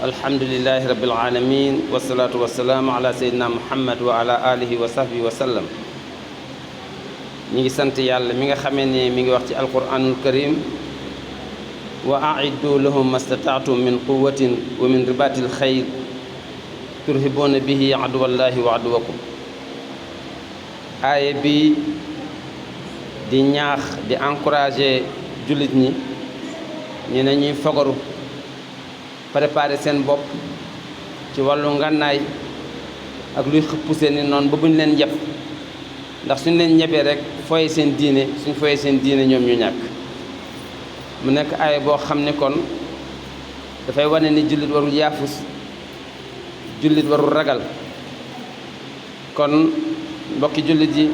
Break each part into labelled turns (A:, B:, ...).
A: alhamdulillahi rabbil alamin wasalaatu wasalaamu ala seydina muhammad wa ala alihi wa sahbihi wa sallam. ñi ngi sant yàlla mi nga xamee ne mi ngi wax ci alquranul karim wa aiddu lahum mastataatum min quwatin wa min ribatil xayr turhibuuna bihi aduwallahi wa aduwakum. aaye bi di ñaax di encourager jullit ñi ñu ne ñuy fogaru préparer seen bopp ci wàllu ngànnaay ak luy xëpp seeni noonu ba buñ leen yeb, ndax suñ leen ñebee rek fooye seen diine, suñ fooye seen diine ñoom ñu ñàkk. mu nekk aaya boo xam ne kon dafay wane ni jullit warul yaafus, jullit warul ragal. kon mbokki jullit yi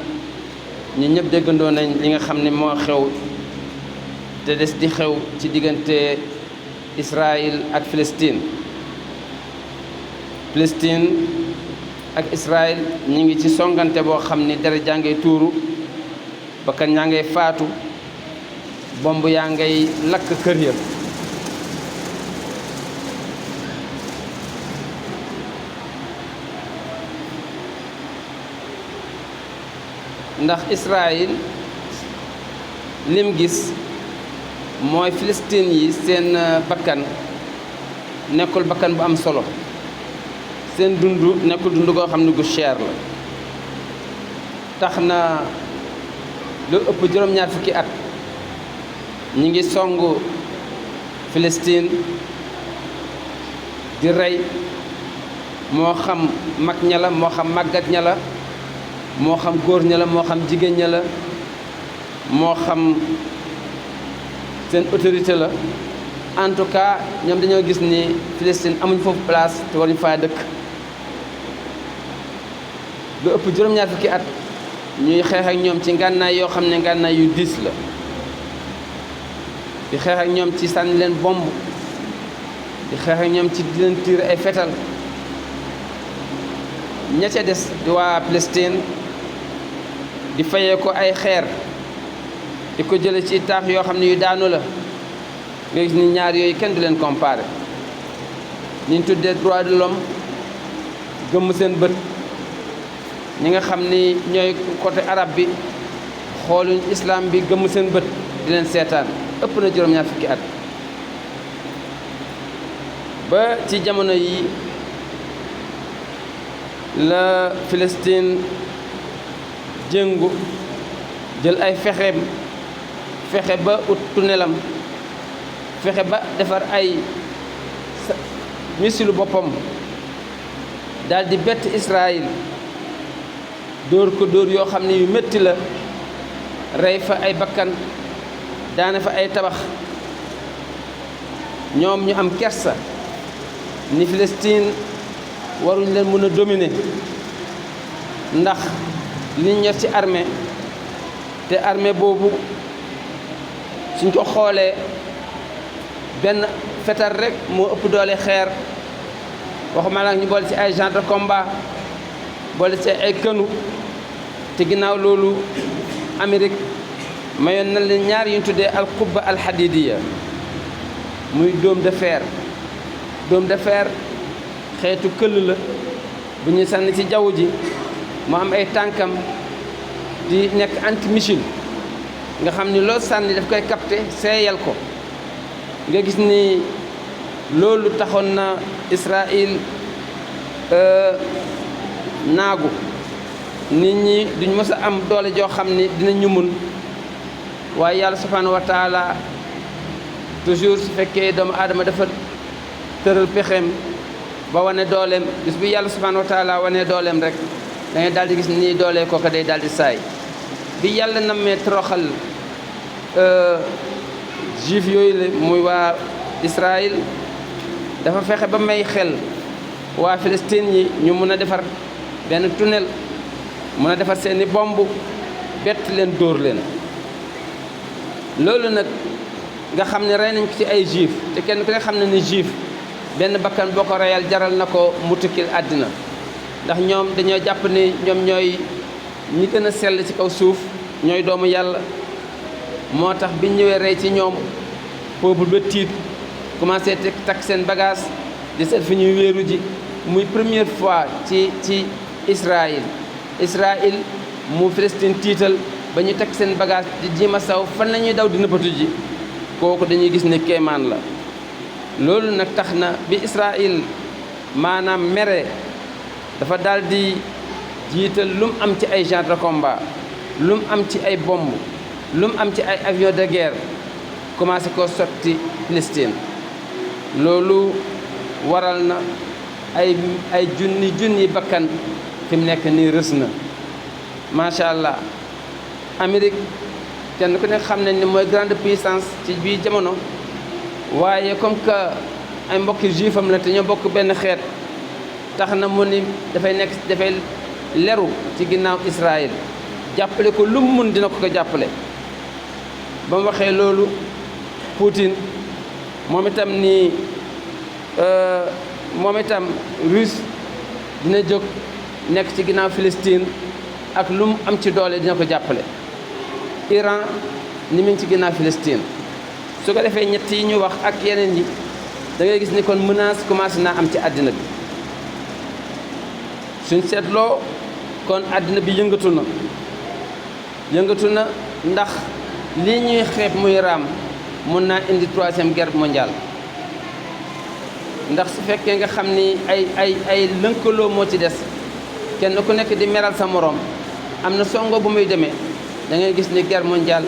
A: ñu ñëpp déggandoo nañ li nga xam ne moo xew te des di xew ci diggante Israël ak Palestine ak Israël ñi ngi ci songante boo xam ni dara jaa ngay tuuru, bakkan ñaa ngay faatu, bomb yaa ngay lakk kër ya. ndax Israël lim gis mooy Palestine yi seen bakkan nekkul bakkan bu am solo, seen dund nekkul dund goo xam ne gu cher la. tax na lu ëpp juróom-ñaar fukki at ñi ngi songu Palestine di rey, moo xam mag ña la, moo xam màggat ña la, moo xam góor ña la, moo xam jigéen ña la, moo xam seen autorité la. en tout cas ñoom dañoo gis ni Palestine amuñ foofu place te waruñu faa dëkk. lu ëpp juróom-ñaar fukki at ñuy xeex ak ñoom ci ngànnaay yoo xam ne ngànnaay yu diis la, di xeex ak ñoom ci sànni leen bomb, di xeex ak ñoom ci di leen tiir ay fetal. ña ca des di waa Palestine di fayee ko ay xeer, di ko jële ci taax yoo xam ne yu daanu la. nga gis ni ñaar yooyu kenn du leen comparé. ñi ñu tuddee droit de l'homme gëmm seen bët, ñi nga xam ni ñooy côté arab bi xooluñ islam bi gëmm seen bët di leen seetaan. ëpp na juróom-ñaar fukki at ba ci jamono yi la Palestine jëngu jël ay fexe ba ut tunelam, fexe ba defar ay misilu boppam daal di bett Israël, dóor ko dóor yoo xam ne yu métti la, rey fa ay bakkan, daane fa ay tabax. ñoom ñu am kersa ni Palestine waruñ leen mën a dominer ndax liñ ñor ci armée, te armée boobu suñ ko xoolee benn fetal rek moo ëpp doole xeer, waxuma la ñu boole ci ay genre de combat, boole ci ay kënu. te ginnaaw loolu Amérique mayoon na leen ñaar yu ñu tuddee alqubba alhadidiya, muy dôme de fer. dôme de fer xeetu këll la bu ñuy sànni ci jaww ji, mu am ay tànkam di nekk anti-missile, nga xam ni loo sànni daf koy capter seeyal ko. nga gis ni loolu taxoon na Israël naagu. nit ñi duñ mës a am doole joo xam ni dinañ ñu mun, waaye yàlla subhanahu wa taala toujours su fekkee doomu aadama dafa tëral pexeem ba wane dooleem, bis bi yàlla subhanahu wa taala wane dooleem rek da ngay daal di gis ni doolee kooka day daal di saay. bi yàlla nammee toroxal juif yooyu la muy waa Israël, dafa fexe ba may xel waa Palestine yi ñu mun a defar benn tunnel, mun a defar seeni bomb, bett leen dóor leen. loolu nag nga xam ne rey nañ ko ci ay juif, te kenn ku ne xam ne ni juif benn bakkan boo ko reyal jaral na ko mu tukkil àddina, ndax ñoom dañoo jàpp ni ñoom ñooy ñi gën a sell ci kaw suuf, ñooy doomu yàlla. moo tax biñ ñëwee rey ci ñoom peuple ba tiit, commencé takk seen bagage di seet fi ñuy wéeru ji muy première fois ci Israël mu Palestine tiital ba ñu teg seen bagage di jiima saw fan la ñuy daw di nëbbatu ji kooku dañuy gis ne kéemaan la loolu nag tax na bi Israël maanaam mere dafa daal di jiital lu mu am ci ay genre de combat lu mu am ci ay bomb lu mu am ci ay avion de guerre commencé ko sotti Palestine loolu waral na ay junni bakkan fi mu nekk nii rës na macha allah. Amérique kenn ku nekk xam nañ ne mooy grande puissance ci bii jamono waaye comme que ay mbokki juifam la te ñoo bokk benn xeet tax na mu ni dafay leru ci ginnaaw Israël jàppale ko lu mu mun dina ko jàppale. ba mu waxee loolu Poutine moom itam Russe dina jóg nekk ci ginnaaw Palestine ak lu mu am ci doole dina ko jàppale. Iran ni mu ngi ci ginnaaw Palestine su ko defee ñett yi ñu wax ak yeneen yi da ngay gis ni kon menace commencé naa am ci àddina bi suñ seetloo kon àddina bi yëngatu na ndax lii ñuy xeeb muy raam mun naa indi 3e guerre mondiale ndax su fekkee nga xam ni ay lënkaloo moo ci des kenn ku nekk di meral sa moroom am na songo bu muy demee da ngay gis ni guerre mondiale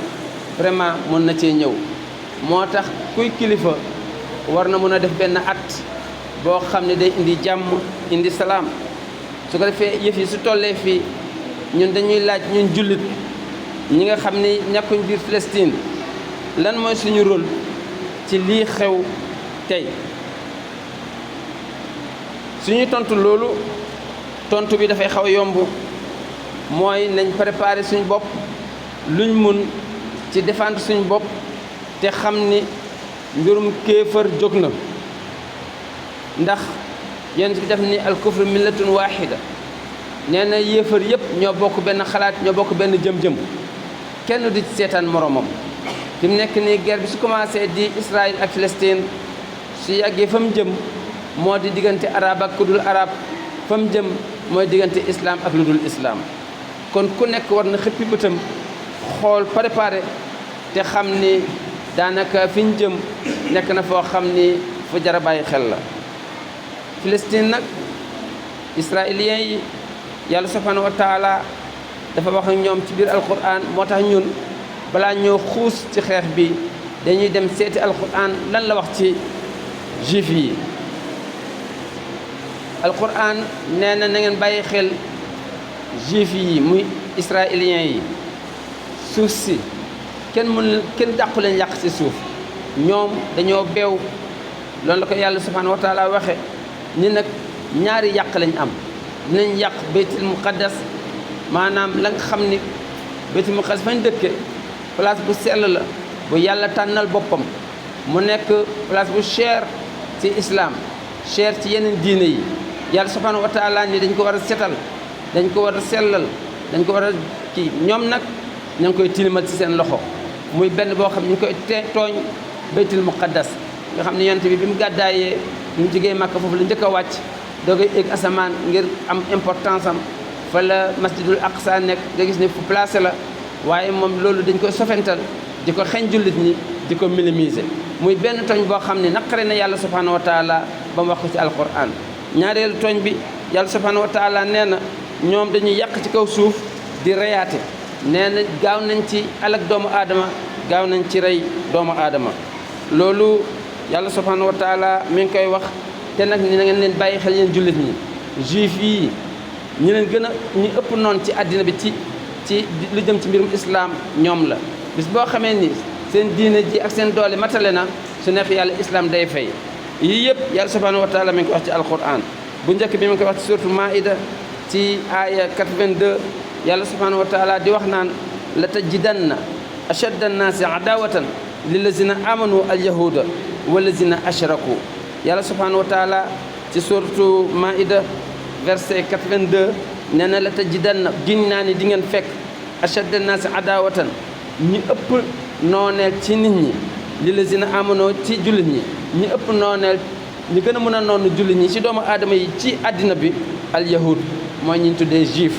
A: vraiment mën na cee ñëw moo tax kuy kilifa war na mën a def benn acte boo xam ne day indi jàmm indi salaam su ko defee yëf yi su tollee fii ñun dañuy laaj ñun jullit ñi nga xam ni ñàkkuñ biir Palestine lan mooy suñu rôle ci lii xew tey suñuy tontu loolu tontu bi dafay xaw a yomb mooy nañ préparer suñu bopp luñ mun ci défendre suñu bopp te xam ni mbirum kéefër jóg na ndax yéen bi def ni al kufru millatun wahida nee na yéefar yëpp ñoo bokk benn xalaat ñoo bokk benn jëm-jëm kenn du ci seetaan moromam fi mu nekk nii guerre bi su commencé di Israël ak Palestine su yàggee fa mu jëm moo di diggante arab ak ku dul arab fa mu jëm mooy diggante islam ak lu dul islam kon ku nekk war na xëppi bëtam xool préparé te xam ni daanaka fi ñu jëm nekk na foo xam ni fu jar a bàyyi xel la. Palestine nag israéliens yi yàlla subhanahu wa taala dafa wax ak ñoom ci biir alquran moo tax ñun balaa ñoo xuus ci xeex bi dañuy dem seeti alquran lan la wax ci juif yi. alquran nee na na ngeen bàyyi xel juif yi muy israéliens yi suuf si kenn dàqu leen yàq ci suuf ñoom dañoo beew loolu la ko yàlla subhanahu wa taala waxe ni nag ñaari yàq lañ am dinañ yàq baytul muqaddas maanaam la nga xam ni baytul muqaddas fañ dëkke place bu sell la bu yàlla tànnal boppam mu nekk place bu cher ci islam cher ci yeneen diine yi yàlla subhanahu wa taala ni dañ ko war a setal dañ ko war a sellal dañ ko war a kii ñoom nag ña ngi koy tilimal ci seen loxo muy benn boo xam ne ñu ngi koy tooñ baytul muqaddas nga xam ne yonent bi mu gàddaayee ñu jógee Makka foofu la njëkk a wàcc doogay egg asamaan ngir am importance am fa la masjidul aqsa nekk nga gis ne fu placé la waaye moom loolu dañ koy sofental di ko xeeñ jullit ñi di ko minimiser muy benn tooñ boo xam ne naqare na yàlla subhanahu wa taala ba mu wax ko ci alquran ñaareelu tooñ bi yàlla subhanahu wa taala nee na ñoom dañuy yàq ci kaw suuf di reyaate nee na gaaw nañ ci alak doomu aadama gaaw nañ ci rey doomu aadama loolu yàlla subhanahu wa taala mi ngi koy wax te nag ni na ngeen leen bàyyi xel yeen jullit ñi juif yi ñi leen gën a ñi ëpp noonu ci àddina bi ci lu jëm ci mbirum islam ñoom la bis boo xamee ni seen diine ji ak seen doole matale na su neex yàlla islam day fay yii yëpp yàlla subhanahu wa taala mi ngi ko wax ci alquran bu njëkk bi mi ngi koy wax ci suratul maida ci aaya 82 yàlla subhanahu wa taala di wax naan la tajidanna ashadda annaasi adawatan lillazina amanu alyahuda walazina ashraku yàlla subhanahu wa taala ci suratu maida verset 82 nee na la tajidanna giñ naa ni di ngeen fekk ashadda annaasi adawatan ñi ëpp nooneel ci nit ñi lillazina amanu ci jullit ñi ñi ëpp nooneel ñi gën a mën a noonu jullit ñi ci doomu aadama yi ci àddina bi al yahud mooy ñi ñu tuddee juif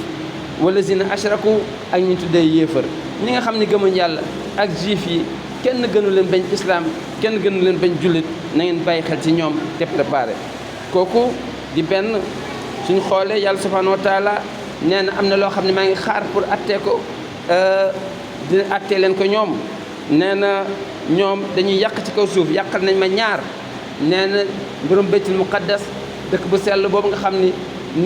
A: wala zina ashraku ak ñi ñu tuddee yéefar ñi nga xam ne gëmuñ yàlla ak juif yi kenn gënu leen bañ islam kenn gënu leen bañ jullit na ngeen bàyyi xel ci ñoom te préparé kooku di benn suñ xoolee yàlla subhanahu wa taala nee na am na loo xam ne maa ngi xaar pour attee ko dina attee leen ko ñoom nee na ñoom dañuy yàq ci kaw suuf yàqal nañ ma ñaar nee na mbirum baytul muqaddas dëkk bu sell boobu nga xam ni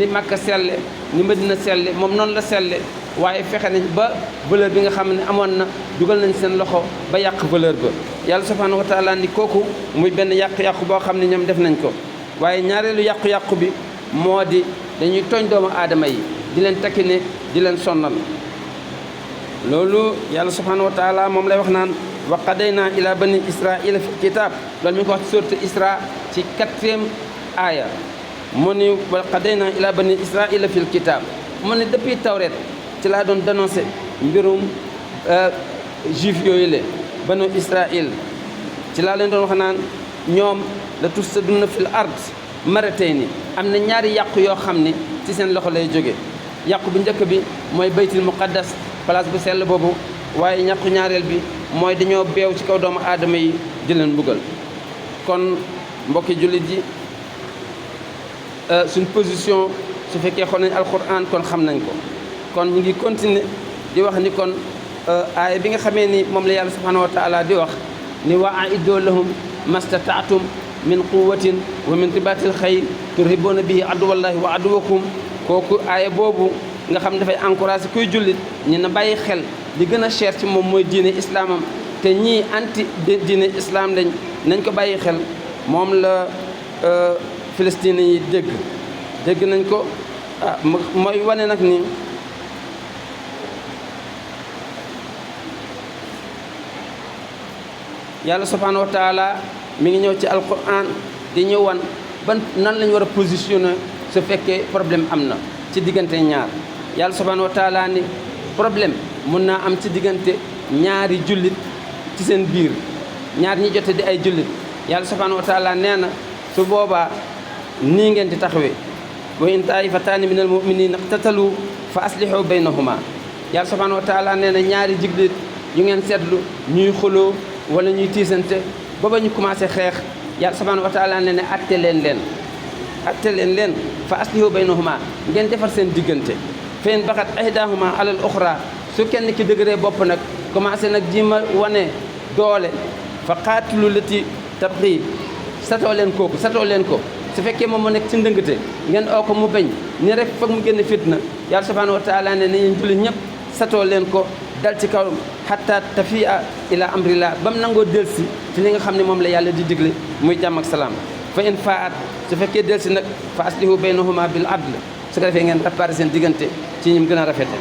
A: Makka selle ni Madina selle moom noonu la selle waaye fexe nañ ba valeur bi nga xam ne amoon na dugal nañ seen loxo ba yàq valeur ba yàlla subhanahu wa taala ni kooku muy benn yàqu-yàqu boo xam ne ñoom def nañ ko waaye ñaareelu yàqu-yàqu bi moo di dañuy tooñ doomu aadama yi di leen takkine di leen sonnal loolu yàlla subhanahu wa taala moom lay wax naan wa qadayna ila bani israila fi kitab loolu mi ngi ko wax ci sourate Isra ci 4e aaya mu ni wa qadayna ila bani israila fi kitab mu ne depuis tawret ci laa doon dénoncé mbirum juif yooyu le banu Israël ci laa leen doon wax naan ñoom la tufsaduna fil ard maratayni am na ñaari yàqu yoo xam ni ci seen loxo lay jóge yàqu bu njëkk bi mooy baytul muqaddas place bu sell boobu waaye ñàqu ñaareel bi mooy dañoo beew ci kaw doomu aadama yi di leen mbugal kon mbokki jullit yi suñ position su fekkee xool nañ alquran kon xam nañ ko kon ñu ngi continuer di wax ni kon aaya bi nga xamee ni moom la yàlla subhanahu wa taala di wax ni wa a'iddoo lahum mastata'tum min quwwatin wa min ribatil xayl turhibuuna bihi aduwallahi wa aduwakum kooku aaya boobu nga xam dafay encouragé kuy jullit ñi na bàyyi xel li gën a cher ci moom mooy diine islaamam te ñii anti diine islam lañ nañ ko bàyyi xel moom la Palestine yi dégg nañ ko mooy wane nag ni yàlla subhanahu wa taala mi ngi ñëw ci alquran di ñëw wan ban nan lañ war a positionné su fekkee problème am na ci diggante ñaar yàlla subhanahu wa taala ni problème mun naa am ci diggante ñaari jullit ci seen biir ñaar ñi jote di ay jullit yàlla subhanahu wa taala nee na su boobaa nii ngeen di taxawee wa in taifataani min al muminina iqtatalu fa aslihu baynahuma yàlla subhanahu wa taala nee na ñaari jullit yu ngeen seetlu ñuy xuloo wala ñuy tiisante ba ba ñu commencé xeex yàlla subhanahu wa taala nee na atte leen leen fa aslihu baynahuma ngeen defar seen diggante fa in baxat ihdahuma alal uxra su kenn ki dëgëree bopp nag commencé nag jima wane doole fa qaatilu lati tabxi satoo leen ko su fekkee moom moo nekk ci ndëngate ngeen oo ko mu bañ ni rek foog mu génn fitna yàlla subhanahu wa taala ne nañu jullit ñëpp satoo leen ko dal ci kaw hatta tafi'a ila amrillah ba mu nangoo delsi ci li nga xam ne moom la yàlla di digle muy jàmm ak salaam fa in faat su fekkee delsi nag fa aslihu baynahuma bil adl su ko defee ngeen réparé seen diggante ci ñim gën a rafete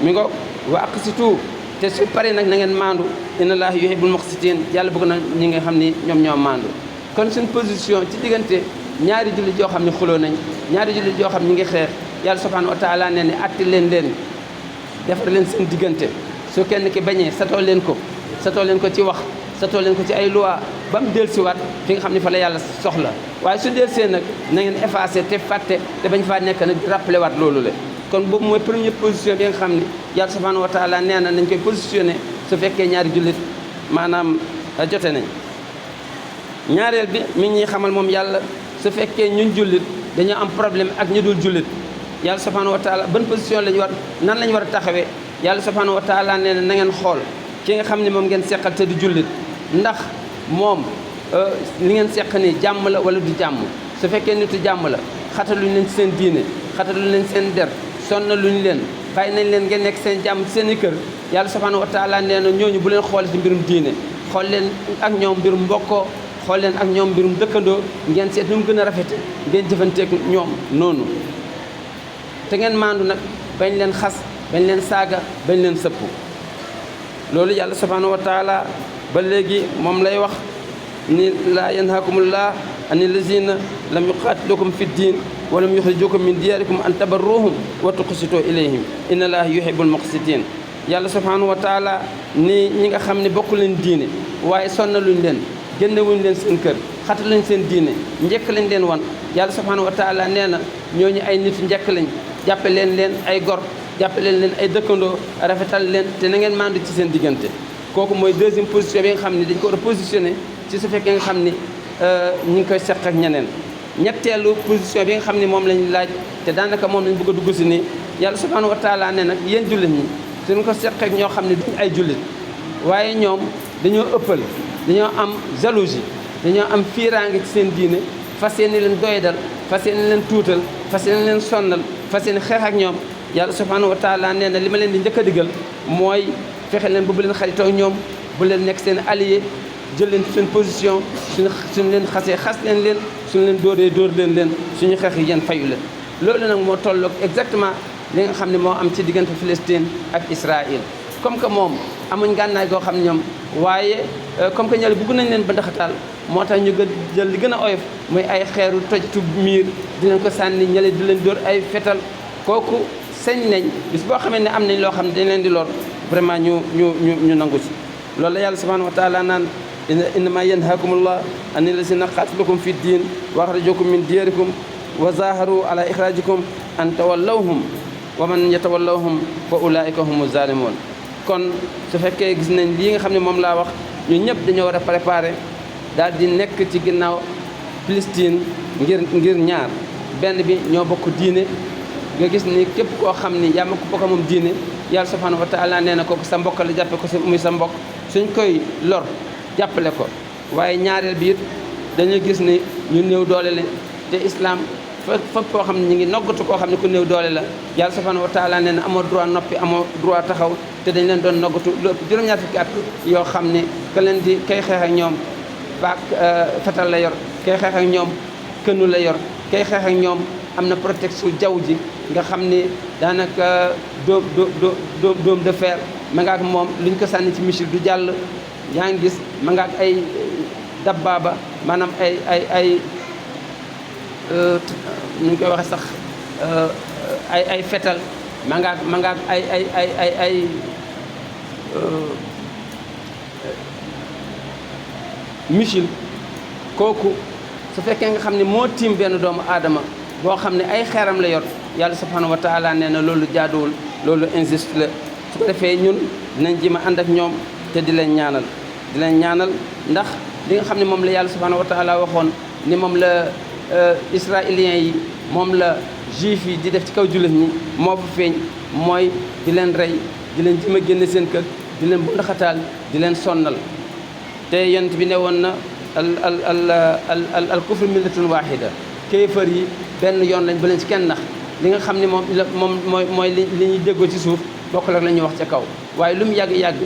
A: mi ngo wa aqsitu te su paree nag na ngeen maandu inna allaha yuhibbul muqsitin yàlla bëgg na ñi nga xam ni ñoom ñoo maandu kon suñ position ci diggante ñaari jullit yoo xam ne xuloo nañ ñaari jullit yoo xam ñi ngi xeex yàlla subhanahu wa taala nee ne atti leen defar leen seen diggante su kenn ki bañee satoo leen ko ci wax satoo leen ko ci ay loi ba mu dellusiwaat fi nga xam ne fa la yàlla soxla waaye su dellusee nag na ngeen effacé te fàtte te bañ faa nekk nag di rappelé waat loolu le kon boobu mooy première position bi nga xam ne yàlla subhanahu wa taala nee na nañ koy positionné su fekkee ñaari jullit maanaam jote nañ ñaareel bi mi ngi ñuy xamal moom yàlla su fekkee ñun jullit dañoo am problème ak ñu dul jullit yàlla subhanahu wa taala ban position lañu war nan lañu war a taxawee yàlla subhanahu wa taala nee na ngeen xool ki nga xam ne moom ngeen seqal te du jullit ndax moom li ngeen seq ni jàmm la wala du jàmm su fekkee nitu jàmm la xataluñ leen ci seen diine xataluñ leen seen der sonnaluñ leen bàyyi nañ leen ngeen nekk seen jàmm ci seen i kër yàlla subhanahu wa taala nee na ñooñu bu leen xool ci mbirum diine xool leen ak ñoom mbirum mbokkoo xool leen ak ñoom mbirum dëkkandoo ngeen seet nu mu gën a rafete ngeen jëfanteeg ñoom noonu te ngeen maandu nag bañ leen xas bañ leen saaga bañ leen sëpp loolu yàlla subhanahu wa taala ba léegi moom lay wax ni laa yanhaakumullah ani lazina lam yuqaatilukum fi ddin wa lam yuxrijukum min diyarikum an tabarruhum wa tuqsitu ilayhim inna allaha yuhibbul muqsitin yàlla subhanahu wa taala ni ñi nga xam ne bokku leen diine waaye sonnaluñ leen génnewuñ leen seen kër xatal lañ seen diine njëkk lañ leen wan yàlla subhanahu wa taala nee na ñooñu ay nit njëkk lañ jàppe leen ay gor jàppe leen ay dëkkandoo rafetal leen te na ngeen mandu ci seen diggante kooku mooy deuxième position bi nga xam ne dañ ko war a positionné ci su fekkee nga xam ni ñu ngi koy seq ak ñeneen ñetteelu position bi nga xam ne moom lañ laaj te daanaka moom lañ bëgg a dugg si nii yàlla subhanahu wa taala ne nag yéen jullit ñi suñ ko seq ak ñoo xam ne duñ ay jullit waaye ñoom dañoo ëppal dañoo am jalousie dañoo am fiiraange ci seen diine fas yéene leen doydal fas yéene leen tuutal fas yéene leen sonnal fas yéene xeex ak ñoom yàlla subhanahu wa taala nee na li ma leen di njëkk a digal mooy fexe leen bu leen xaritoo ñoom bu leen nekk seen allié jël leen seen position suñu leen xasee xas leen suñu leen dóoree dóor leen suñu xeex yi yéen fayu leen loolu nag moo tolloog exactement li nga xam ne moo am ci diggante Palestine ak Israël comme que moom amuñ gànnaay goo xam ne ñoom waaye comme que ñële bëgg nañ leen ba ndaxataal moo tax ñu gën jël li gën a oyof muy ay xeeru tojtu miir di leen ko sànni ñële di leen dóor ay fetal kooku sañ nañ bis boo xamee ne am nañ loo xam ne dañ leen di lor vraiment ñu nangu ci loolu la yàlla subhanahu wa taala naan innama yanhaakumullah an allazina qaatalukum fi ddin wa axrajakum min diyarikum wa zaharu ala ixrajikum an tawallawhum wa man yatawallawhum fa ulaika humu zalimun kon su fekkee gis nañ lii nga xam ne moom laa wax ñun ñëpp dañoo war a préparer daal di nekk ci ginnaaw Palestine ngir ñaar benn bi ñoo bokk diine nga gis ni képp koo xam ni yaa ma ko bokk moom diine yàlla subhanahu wa taala nee na kooku sa mbokk la jàppe ko muy sa mbokk suñ koy lor jàppale ko waaye ñaareel bi it dañuy gis ni ñu néew doole la te islam fépp koo xam ne ñu ngi noggatu koo xam ne ku néew doole la yàlla subhanahu wa taala nee na amoo droit noppi amoo droit taxaw te dañ leen doon noggatu lu ëpp juróom-ñaar fukki at yoo xam ne ka leen di kay xeex ak ñoom baak fetal la yor kay xeex ak ñoom kënu la yor kay xeex ak ñoom am na protection jaww ji nga xam ne daanaka doom de fer ma nga ak moom luñ ko sànni ci missile du jàll yaa ngi gis ma nga ak ay dabbaaba maanaam ay nu ñu koy waxee sax ay fetal ma nga ak ay missile kooku su fekkee nga xam ne moo tiim benn doomu aadama boo xam ne ay xeeram la yor yàlla subhanahu wa taala nee na loolu jaaduwul loolu injuste la su ko defee ñun dinañ ji ma ànd ak ñoom te di leen ñaanal ndax li nga xam ne moom la yàlla subhanahu wa taala waxoon ni moom la israéliens yi moom la juif yi di def ci kaw jullit ñi moo fa feeñ mooy di leen rey di leen ji ma génne seen kër di leen bundaxataal di leen sonnal te yonent bi ne woon na al kufru millatun wahida kéefër yi benn yoon lañ ba leen ci kenn nax li nga xam ne moom mooy li ñuy déggoo ci suuf bokkul ak la ñuy wax ca kaw waaye lu mu yàgg-yàgg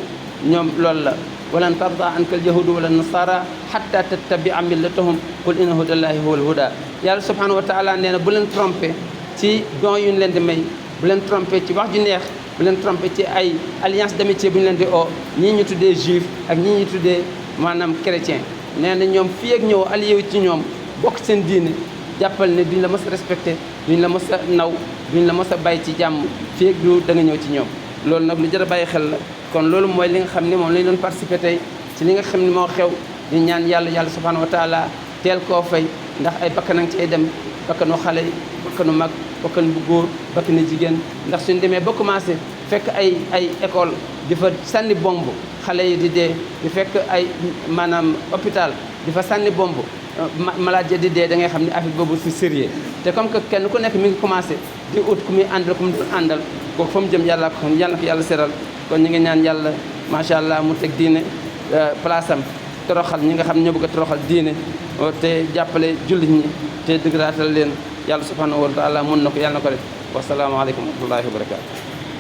A: ñoom loolu la walan tarda anka al yahudu wala nasara hatta tattabia millatahum qul inna hudallahi huwa al huda yàlla subhanahu wa taala nee na bu leen trompé ci don yu ñu leen di may bu leen trompé ci wax ju neex bu leen trompé ci ay alliance d'amitié bu ñu leen di oo ñii ñu tuddee juif ak ñii ñu tuddee maanaam chrétien nee na ñoom fii ak ñëw allié wu ci ñoom bokk seen diine jàppal ne duñ la mës a respecté duñ la mës a naw duñ la mës a bàyyi ci jàmm fii ak du da nga ñëw ci ñoom loolu nag lu jar a bàyyi xel la kon loolu mooy li nga xam ne moom lañ doon participé tey ci li nga xam ne moo xew di ñaan yàlla subhanahu wa taala teel koo fay ndax ay bakkanang ci ay dem bakkanu xale yi bakkanu mag bakkan bu góor bakkanu jigéen ndax suñ demee ba commencé fekk ay école di fa sànni bomb xale yi di dee di fekk ay maanaam hôpital di fa sànni bomb malade di dee da ngay xam ne affaire boobu c'est sérieux te comme que kenn ku nekk mi ngi commencé di ut ku muy àndal ku mu dul àndal kooku fa mu jëm yàlla ko xam yàlla ko yàlla seral kon ñu ngi ñaan yàlla macha allah mu teg diine place am toroxal ñi nga xam ne ñoo bëgg a toroxal diine te jàppale jullit ñi te dëgëraatal leen yàlla subhanahu wa taala mun na ko yàlla na ko def wasalaamaaleykum wa rahmatullahi wa barakatu